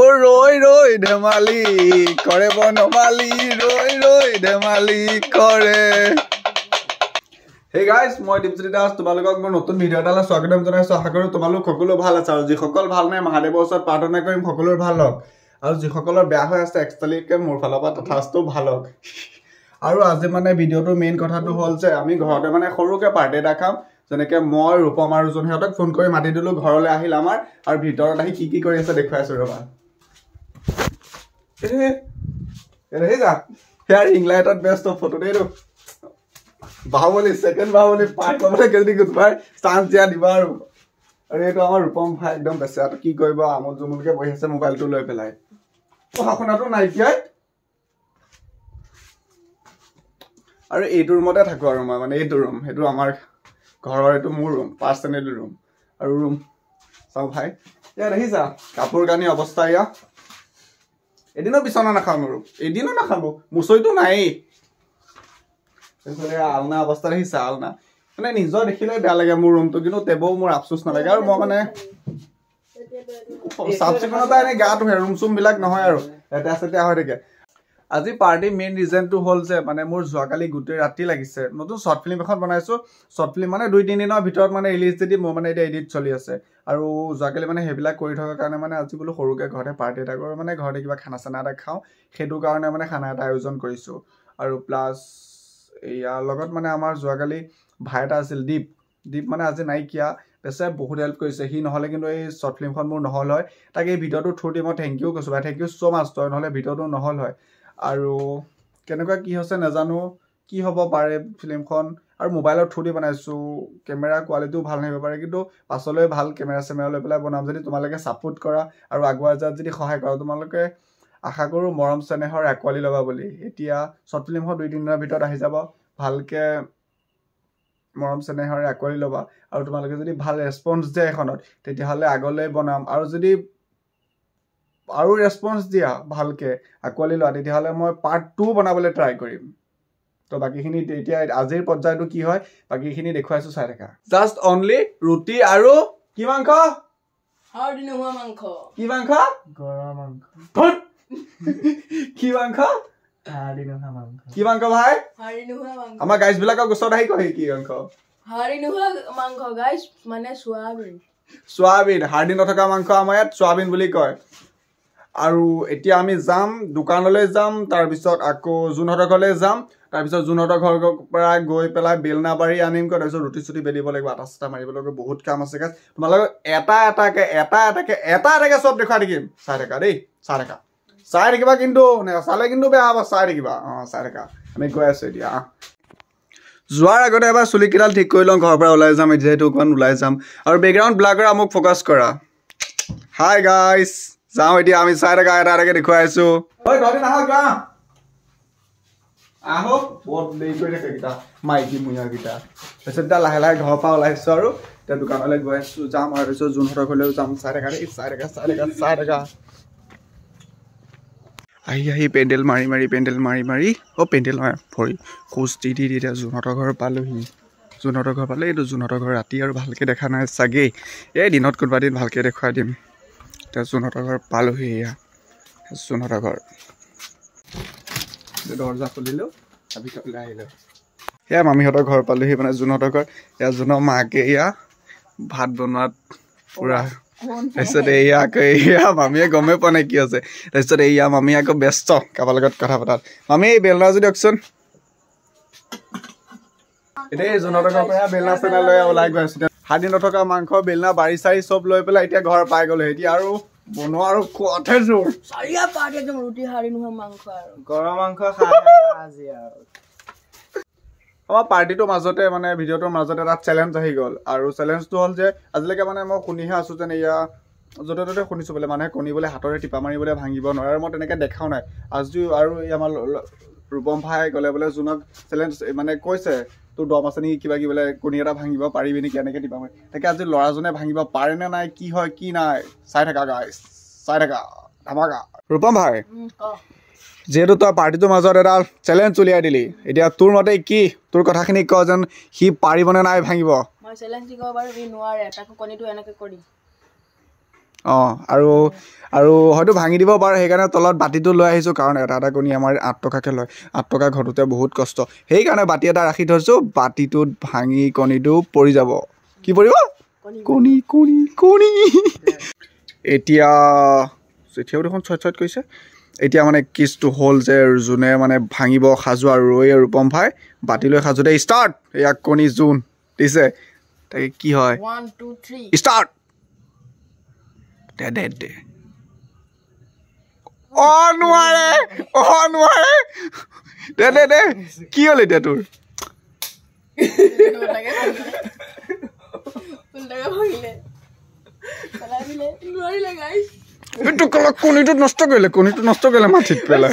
অ' ৰৈ ৰৈ ধেমালি কৰে বনমালি, ৰৈ ৰৈ ধেমালি কৰে। হেই গাইজ, মই দীপজ্যোতি দাস, তোমালোকক মোৰ নতুন ভিডিঅ' এটালৈ স্বাগতম জনাইছোঁ। আশা কৰোঁ তোমালোক সকলো ভাল আছে, আৰু যিসকল ভাল নাই মহাদেৱৰ ওচৰত প্ৰাৰ্থনা কৰিম সকলোৰে ভাল হওক, আৰু যিসকলৰ বেয়া হৈ আছে এক্সট্ৰালিকে মোৰ ফালৰ পৰা তথাস্তু ভাল হওক। আৰু আজি মানে ভিডিঅ'টোৰ মেইন কথাটো হ'ল যে আমি ঘৰতে মানে সৰুকৈ পাৰ্টি এটা খাম। যেনেকৈ মই, ৰূপম আৰু জোন, সিহঁতক ফোন কৰি মাতি দিলোঁ, ঘৰলৈ আহিল আমাৰ, আৰু ভিতৰত আহি কি কি কৰি আছে দেখুৱাই আছোঁ ৰ'বা। এই যা, সেয়া ৰিং লাইটত ব্যস্ত ফটো দেই। বাহুবলী ছেকেণ্ড বাহুবলী পাৰ্ট পাবলৈ যদি কোনোবাই চান্স দিয়া দিবা। আৰু আৰু এইটো আমাৰ ৰূপম ভাই একদম বেচেৰাটো কি কৰিব, আমোল জুমুলকে বহি আছে মোবাইলটো লৈ পেলাই, পঢ়া শুনাটো নাইকিয়াই। আৰু এইটো ৰুমতে থাকোঁ আৰু মই, মানে এইটো ৰুম, সেইটো আমাৰ ঘৰৰ, এইটো মোৰ ৰুম, পাৰ্চনেল ৰুম। আৰু ৰুম চাওঁ ভাই, ইয়াত দেখিছা কাপোৰ কানি অৱস্থা। ইয়াত এদিনো বিচনা নাখাওঁ আৰু এদিনো নাখাব, মুচৰিটো নায়েই। তাৰপিছত আলনা অৱস্থা দেখিছা, আলনা মানে নিজৰ দেখিলে বেয়া লাগে মোৰ ৰুমটো, কিন্তু তেবও মোৰ আফচোচ নালাগে। আৰু মই মানে চাফ চিকুণতা এনেই গা ধুৱে, ৰুম চুমবিলাক নহয় আৰু লেতেৰা চেতেৰা হৈ থাকে। আজি পাৰ্টিৰ মেইন ৰিজনটো হ'ল যে মানে মোৰ যোৱাকালি গোটেই ৰাতি লাগিছে, নতুন শ্বৰ্ট ফিল্ম এখন বনাইছোঁ। শ্বৰ্ট ফিল্ম মানে 2-3 দিনৰ ভিতৰত মানে ৰিলিজ দি দিম, মোৰ মানে এতিয়া এডিট চলি আছে। আৰু যোৱাকালি মানে সেইবিলাক কৰি থকাৰ কাৰণে মানে আজি বোলো সৰুকৈ ঘৰতে পাৰ্টি এটা কৰোঁ, মানে ঘৰতে কিবা খানা চানা এটা খাওঁ, সেইটো কাৰণে মানে খানা এটা আয়োজন কৰিছোঁ। আৰু প্লাছ ইয়াৰ লগত মানে আমাৰ যোৱাকালি ভাই এটা আছিল দীপ, দীপ মানে আজি নাইকিয়া, বেচেৰাই বহুত হেল্প কৰিছে, সি নহ'লে কিন্তু এই শ্বৰ্ট ফিল্মখন মোৰ নহ'ল হয়। তাক এই ভিডিঅ'টোৰ থ্ৰু দি মই thank U কৈছোঁ ভাই, thank you so মাছ, তই নহ'লে ভিডিঅ'টো নহ'ল হয়। আৰু কেনেকুৱা কি হৈছে নাজানো, কি হ'ব পাৰে ফিল্মখন, আৰু মোবাইলৰ থ্ৰু দি বনাইছোঁ, কেমেৰা কোৱালিটিও ভাল নাহিব পাৰে, কিন্তু পাছলৈ ভাল কেমেৰা চেমেৰা লৈ পেলাই বনাম। যদি তোমালোকে ছাপোৰ্ট কৰা আৰু আগুৱাই যোৱাত যদি সহায় কৰা, তোমালোকে আশা কৰোঁ মৰম চেনেহৰ আঁকোৱালি ল'বা বুলি। এতিয়া শ্বৰ্ট ফিল্মখন 2-3 দিনৰ ভিতৰত আহি যাব, ভালকৈ মৰম চেনেহৰে আঁকোৱালি ল'বা। আৰু তোমালোকে যদি ভাল ৰেচপঞ্চ দিয়া এখনত, তেতিয়াহ'লে আগলৈ বনাম, আৰু যদি আৰু ৰেচপঞ্চ দিয়া ভালকৈ আঁকোৱালি লোৱা, তেতিয়াহ'লে মই পাৰ্ট 2 বনাবলৈ ট্ৰাই কৰিম। তো বাকীখিনি এতিয়া আজিৰ পৰ্যায়টো কি হয় বাকীখিনি দেখুৱাইছোঁ, চাই থাকা। জাষ্ট অনলি ৰুটি আৰু কি মাংস? হাৰ্ডি নোহোৱা মাংস। কি মাংস? গৰম মাংস। কি মাংস? হাৰ্ডি নোহোৱা মাংস। কি মাংস ভাই? হাৰ্ডি নোহোৱা মাংস। আমাৰ গাইজ বিলাকৰ ওচৰত আহি কয় কি মাংস? হাৰ্ডি নোহোৱা মাংস গাইজ, মানে চোৱাবিন। চোৱাবিন, হাৰ্ডি নথকা মাংস আমাৰ ইয়াত চোৱাবিন বুলি কয়। আৰু এতিয়া আমি যাম দোকানলৈ যাম, তাৰপিছত আকৌ জোনহঁতৰ ঘৰলৈ যাম, তাৰপিছত জোনহঁতৰ ঘৰৰ পৰা গৈ পেলাই বেলনা বাৰী আনিমগৈ, তাৰপিছত ৰুটি চুটি বেলিব লাগিব, আটা চাটা মাৰিব লাগিব, বহুত কাম আছে গাইজ। তোমালোকক এটা এটাকে এটা এটাকে এটা এটাকে চব দেখুৱাই থাকিম, চাই থাকা দেই, চাই থাকা, চাই থাকিবা, কিন্তু নাচালে কিন্তু বেয়া হ'ব, চাই থাকিবা। অঁ চাই থাকা, আমি গৈ আছোঁ এতিয়া। যোৱাৰ আগতে এবাৰ চুলিকেইডাল ঠিক কৰি লওঁ, ঘৰৰ পৰা ওলাই যাম যিহেতু, অকণমান ওলাই যাম। আৰু বেকগ্ৰাউণ্ড ব্লাৰ কৰা, মোক ফ'কাছ কৰা। হাই গাইজ, যাওঁ এতিয়া আমি, চাই থাকা, এটা এটাকে দেখুৱাই আছোঁ। ঐ তহঁতি নাহক, যা আহক, বৰ দেৰি কৰি থাকে কেইটা মাইকী মূঞাকেইটা। তাৰপিছত এতিয়া লাহে লাহে ঘৰৰ পৰা ওলাইছোঁ আৰু এতিয়া দোকানলৈ গৈ আছোঁ, যাম আৰু তাৰপিছত জোনহঁতৰ ঘৰলৈও যাম। চাই থাকা দেই, চাই থাকা, চাই থাকা, চাই থাকা। আহি আহি পেণ্ডেল মাৰি মাৰি, পেণ্ডেল মাৰি মাৰি, অ' পেণ্ডেল নহয়, ভৰি খোজ দি দি দি এতিয়া জোনহঁতৰ ঘৰ পালোহি। জোনহঁতৰ ঘৰ পালে, এইটো জোনহঁতৰ ঘৰ ৰাতি আৰু ভালকৈ দেখা নাই চাগেই, এই দিনত কোনোবা দিন ভালকৈ দেখুৱাই দিম। এতিয়া জোনহঁতৰ ঘৰ পালোহি, এয়া জোনহঁতৰ ঘৰ। দৰ্জা খুলিলোঁ, ভিতৰলৈ আহিলোঁ। সেয়া মামীহঁতৰ ঘৰ পালোহি, মানে জোনহঁতৰ ঘৰ। এয়া জোনৰ মাকে এয়া ভাত বনোৱাত পূৰা। তাৰপিছত এয়া আকৌ এয়া মামীয়ে গমেই পোৱা নাই কি আছে। তাৰপিছত এয়া মামী আকৌ ব্যস্ত কাৰোবাৰ লগত কথা পতাত। মামী এই বেলনাজো দিয়কচোন। এতিয়া এই জোনহঁতৰ ঘৰৰ পৰা বেলনা চেলনা লৈ ওলাই গৈ আছোঁ। হাৰ্ডি নথকা মাংস, বেলনা, বাৰী চাৰী চব লৈ পেলাই এতিয়া ঘৰ পাই গ'লো। এতিয়া আৰু বনোৱা আৰু খোৱাতহে জোৰ। চাৰিয়া পাৰ্টি একদম ৰুটি, হাৰ্ডি নোহোৱা মাংস আৰু গৰম মাংস খাই আজি। আৰু আমাৰ পাৰ্টিটোৰ মাজতে মানে ভিডিঅ'টোৰ মাজতে এটা চেলেঞ্জ আহি গ'ল। আৰু চেলেঞ্জটো হ'ল যে আজিলৈকে মানে মই শুনিহে আছোঁ যেন এয়া য'তে ত'তে শুনিছোঁ বোলে মানুহে কণী বোলে হাতৰে টিপা মাৰি বোলে ভাঙিব নোৱাৰে, আৰু মই তেনেকৈ দেখাও নাই আজিও। আৰু এই আমাৰ ৰূপম ভাই গ'লে বোলে জোনক চেলেঞ্জ মানে কৈছে, তোৰ দম আছে নেকি কিবা কিবি বোলে কণী এটা ভাঙিব পাৰিবি নেকি এনেকৈ টিপা মাৰি। তাকে আজি ল'ৰাজনে ভাঙিব পাৰে নে নাই, কি হয় কি নাই, চাই থাকা গাইজ, চাই থাকা, ধামাকা। ৰূপম ভাই, যিহেতু তই পাৰ্টিটোৰ মাজত এটা চেলেঞ্জ উলিয়াই দিলি, এতিয়া তোৰ মতে কি, তোৰ কথাখিনি ক যেন সি পাৰিবনে নাই ভাঙিব। মই চেলেঞ্জ দিব পাৰোঁ, সি নোৱাৰে, তাকো কণীটো এনেকৈ কৰি। অঁ, আৰু আৰু হয়তো ভাঙি দিব পাৰে, সেইকাৰণে তলত বাতিটো লৈ আহিছোঁ। কাৰণ এটা এটা কণী আমাৰ 8 টকাকৈ লয়, 8 টকা ঘটোতে বহুত কষ্ট। সেইকাৰণে বাতি এটা ৰাখি থৈছোঁ, বাতিটোত ভাঙি কণীটো পৰি যাব। কি পৰিব? কণী কণী কণী। এতিয়া এতিয়াও দেখোন ছয় ছয়ত কৰিছে। এতিয়া মানে কেছটো হ'ল যে যোনে মানে ভাঙিব সাজু আৰু ৰৈ ৰূপম ভাই বাতি লৈ সাজোতে ষ্টাৰ্ট। এয়া কণী জোন দিছে, তাকে কি হয়। 1 2 3 ষ্টাৰ্ট। দে দে দে। অ নোৱাৰে, অ নোৱাৰে, দে দে দে। কি হ'ল এতিয়া তোৰ? এইটো কলক কণীটো নষ্ট কৰিলে, কণীটো নষ্ট কৰিলে মাটিত পেলাই।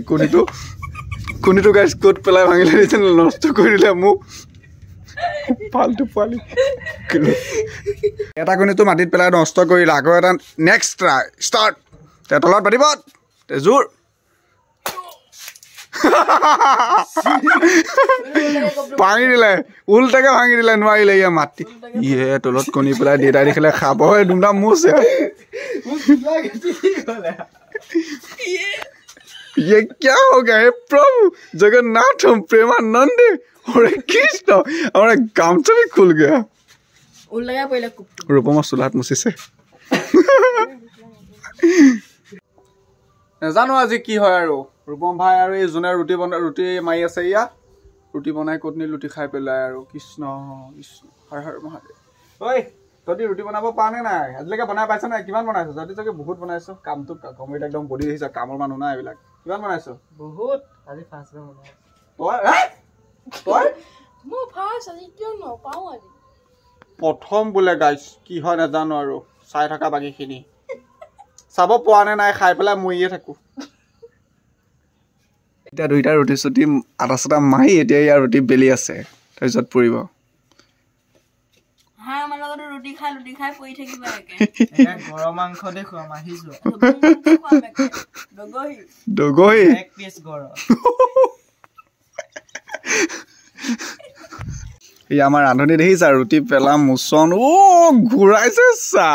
কণীটো কণীটো গাইছ ক'ত পেলাই ভাঙিলে দিছে, নষ্ট কৰি দিলে মোক ফাল্টু পোৱালি। এটা কণীটো মাটিত পেলাই নষ্ট কৰিলে, আকৌ এটা নেক্সট ট্ৰাই ষ্টাৰ্ট। তলত পাতিব জোৰ। ভাঙি দিলে, উল্টাকে ভাঙি দিলে, নোৱাৰিলে। ইয়ে মাটি ইয়ে তলত কণী পেলাই দেউতাই দেখিলে খাব দুটা মোচ। ये क्या हो गया हे प्रभु जगन्नाथ प्रेमानंद हरे कृष्ण। हमारा गामचा भी खुल गया। ৰূপমৰ চোলাত মুচিছে। নাজানো আজি কি হয় আৰু। ৰূপম ভাই আৰু এই যোনে ৰুটি বনাই, ৰুটি মাৰি আছে, ইয়া ৰুটি বনাই ক'তনি ৰুটি খাই পেলাই আৰু। কৃষ্ণ কৃষ্ণ হৰ হৰ মহাদেৱ। ঐ তহঁতি ৰুটি বনাব পৰা নে নাই? আজিলৈকে বনাই পাইছ নাই? কিমান বনাইছ? তহঁতি চাগে বহুত বনাইছ। কামটো কমিট একদম বডি দেখিছ, কামৰ মানুহ না এইবিলাক। কিমান বনাইছ? বহুত। আজি ফাৰ্ষ্ট বনাইছ তই? তই মই ফাৰ্ষ্ট আজি কিয় নপাওঁ আজি প্ৰথম বোলে গাইছ। কি হয় নাজানো আৰু, চাই থকা বাকীখিনি চাব পোৱা নে নাই, খাই পেলাই মৰিয়ে থাকোঁ। এতিয়া দুইটা ৰুটি চুটি আটা চাটা মাৰি এতিয়া ইয়াৰ ৰুটি বেলি আছে, তাৰপিছত পৰিব। এই আমাৰ ৰান্ধনি দেখিছা, ৰুটি পেলা মোচন অ ঘূৰাইছে চা।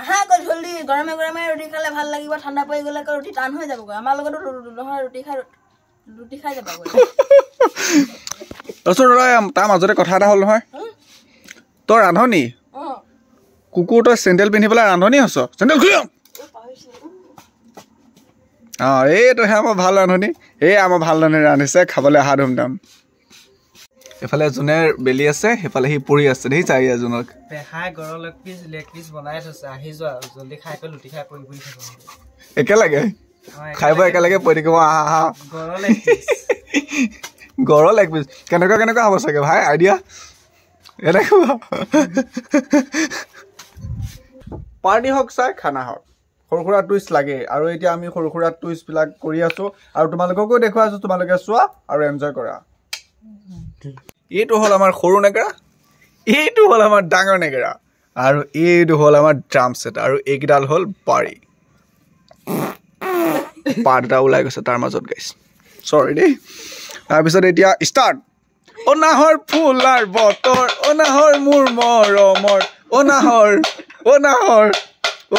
আহা আকৌ জলদি, গৰমে গৰমে ৰুটি খালে ভাল লাগিব, ঠাণ্ডা পৰি গ'লে আকৌ ৰুটি টান হৈ যাবগৈ। আমাৰ লগতো নহয়, ৰুটি খাই যাবগৈ। ৰচোন ৰ, তাৰ মাজতে কথা এটা হ'ল নহয়। তই ৰান্ধনি, কুকুৰ তই চেণ্ডেল পিন্ধি পেলাই ৰান্ধনি হৈছ? চেণ্ডেল খুলি। অঁ, এইটোহে আমাৰ ভাল ৰান্ধনি। এই আমাৰ ভাল ৰান্ধনি ৰান্ধিছে, খাবলৈ অহা ধুমধাম। এইফালে যোনে বেলি আছে, সেইফালে সি পৰি আছে। দেখিছা ইয়া জোনক? পেহাই গৰৰ লেগ পিচ লেগ পিচ বনাই থৈছে, আহি যোৱা জলদি খাই কৈ লুটি খাই পৰি পৰি থাকিব। একেলগে খাই বৈ একেলগে পৰি থাকিব। আহা আহা, গৰৰ লেগ পিচ, গৰৰ লেগ পিচ কেনেকুৱা কেনেকুৱা হ'ব চাগে ভাই? আইডিয়া এনেকুৱা। পাৰ্টি হওক চাই খানা হওক, সৰু সুৰা টুইষ্ট লাগে। আৰু এতিয়া আমি সৰু সুৰা টুইষ্টবিলাক কৰি আছোঁ আৰু তোমালোককো দেখুৱাই আছোঁ, তোমালোকে চোৱা আৰু এনজয় কৰা। এইটো হ'ল আমাৰ সৰু নেগেৰা, এইটো হ'ল আমাৰ ডাঙৰ নেগেৰা, আৰু এইটো হ'ল আমাৰ ড্ৰাম ছেট, আৰু এইকেইডাল হ'ল বাৰী। পাত এটা ওলাই গৈছে তাৰ মাজত গাইছ, চৰি দেই। তাৰপিছত এতিয়া ষ্টাৰ্ট। অনাহৰ ফুলাৰ বতৰ, অনাহৰ মোৰ মৰমৰ, অনাহৰ অনাহৰ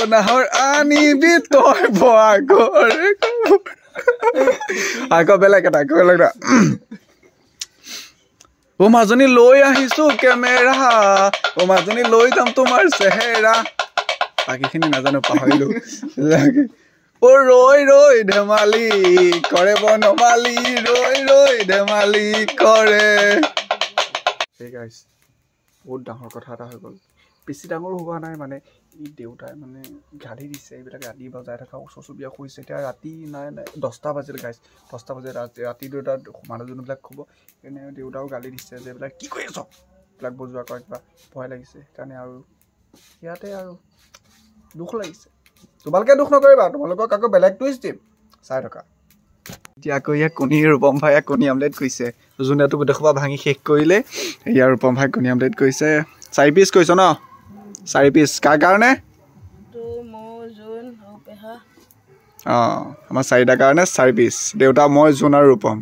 অনাহৰ আনিবি তই বহাগৰ। আকৌ বেলেগ এটা, আকৌ বেলেগ এটা। অ মাজনী লৈ আহিছো কেমেৰা, অ মাজনী লৈ যাম তোমাৰ চেহেৰা। বাকীখিনি নাজানো, পাহৰিলো। অ ৰৈ ৰৈ ধেমালি কৰে বনমালি, ৰৈ ৰৈ ধেমালি কৰে। Hey guys, বহুত ডাঙৰ কথা এটা হৈ গ'ল। বেছি ডাঙৰ হোৱা নাই মানে, ই দেউতাই মানে গালি দিছে, এইবিলাক ৰাতি বজাই থকা ওচৰ চুবুৰীয়া শুইছে। এতিয়া ৰাতি নাই নাই 10টা বাজিল গাইছ, 10টা বাজিল ৰাতি। দেউতা মানুহজনবিলাক খুব, সেইকাৰণে দেউতাও গালি দিছে যে এইবিলাক কি কৰি আছ, এইবিলাক বজোৱা কৰা, কিবা ভয় লাগিছে সেইকাৰণে। আৰু ইয়াতে আৰু দুখ লাগিছে। তোমালোকে দুখ নকৰিবা, তোমালোকক আকৌ বেলেগ টুইষ্ট দিম, চাই থকা। এতিয়া আকৌ ইয়াক কণী, ৰূপম ভাই ইয়াক কণী আমলেট কৰিছে। যোনেটো গোটেইসোপা ভাঙি শেষ কৰিলে, ইয়াৰ ৰূপম ভাই কণী আমলেট কৰিছে। 4 পিচ কৰিছ ন? 4 পিচ কাৰ কাৰণে? অঁ, আমাৰ 4টাৰ কাৰণে 4 পিচ, দেউতা মই জোন আৰু ৰূপম।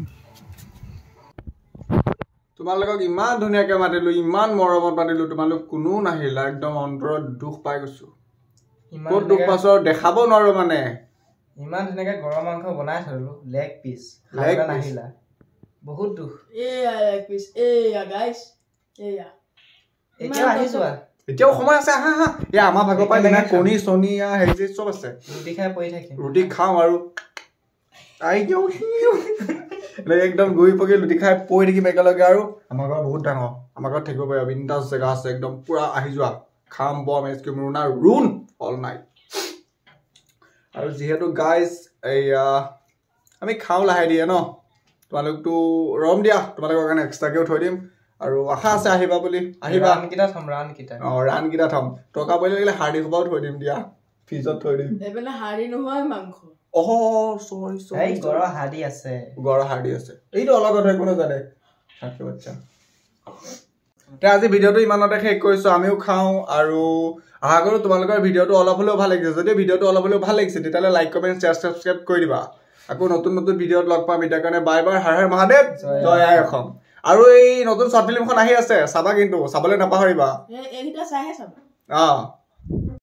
তোমালোকক ইমান ধুনীয়াকে মাতিলো, ইমান মৰমত মাতিলো, তোমালোক কোনো নাহিলা, একদম অন্তৰত দুখ পাই গৈছো। ক'ত দুখ পাইছো আৰু দেখাব নোৱাৰো মানে। ইমান ধুনীয়াকে গৰম মাংস বনাই থলো, লেগ পিচ, নাহিলা, বহুত দুখ। এয়া লেগ পিচ, এয়া গাইছ, এয়া। এতিয়াও আহি যোৱা, এতিয়াও সময় আছে, আহা আহা। এয়া আমাৰ ভাগৰ পৰাই যেনে কণী চণী হেৰি চব আছে। ৰুটি খাই পৰি থাকিম, ৰুটি খাওঁ আৰু এনেকে একদম ঘূৰি পকি লুটি খাই পৰি থাকিম একেলগে। আৰু আমাৰ ঘৰ বহুত ডাঙৰ, আমাৰ ঘৰত থাকিব পাৰিবা, বিন্দাছ জেগা আছে একদম পুৰা। আহি যোৱা, খাম বম এজ কৰিম, ৰুণা ৰুণ অল নাইট। আৰু যিহেতু গাইজ এইয়া আমি খাওঁ লাহে দিয়ে ন, তোমালোকতো ৰম দিয়া, তোমালোকৰ কাৰণে এক্সট্ৰাকেও থৈ দিম। আৰু আশা আছে আহিবা বুলি, আহিবা। ৰানকেইটা থ'ম, ৰানকেইটা। অঁ, ৰানকেইটা থ'ম। টকা পৰিলে লাগিলে হাৰ্ডি সোপাও থৈ দিম দিয়া, ফ্ৰিজত থৈ দিম। এইপিনে হাৰ্ডি নহয় মাংস। অ চৰি চৰি, গড়ৰ হাৰ্ডি আছে, গড়ৰ হাৰ্ডি আছে। এইটো অলপ কথা একো নাজানে বাচ্ছা। তে আজি ভিডিঅ'টো ইমানতে শেষ কৰিছোঁ, আমিও খাওঁ। আৰু আশা কৰোঁ তোমালোকৰ ভিডিঅ'টো অলপ হ'লেও ভাল লাগিছে। যদি ভিডিঅ'টো অলপ হ'লেও ভাল লাগিছে তেতিয়াহ'লে লাইক, কমেণ্ট, শ্বেয়াৰ, ছাবস্ক্ৰাইব কৰি দিবা। আকৌ নতুন নতুন ভিডিঅ'ত লগ পাম, এতিয়াৰ কাৰণে বাই বাই। হৰ হৰ মহাদেৱ, জয় আই অসম। আৰু এই নতুন শ্বৰ্ট ফিল্মখন আহি আছে, চাবা কিন্তু, চাবলৈ নাপাহৰিবা। এইকেইটা চাইহে চাবা। অঁ।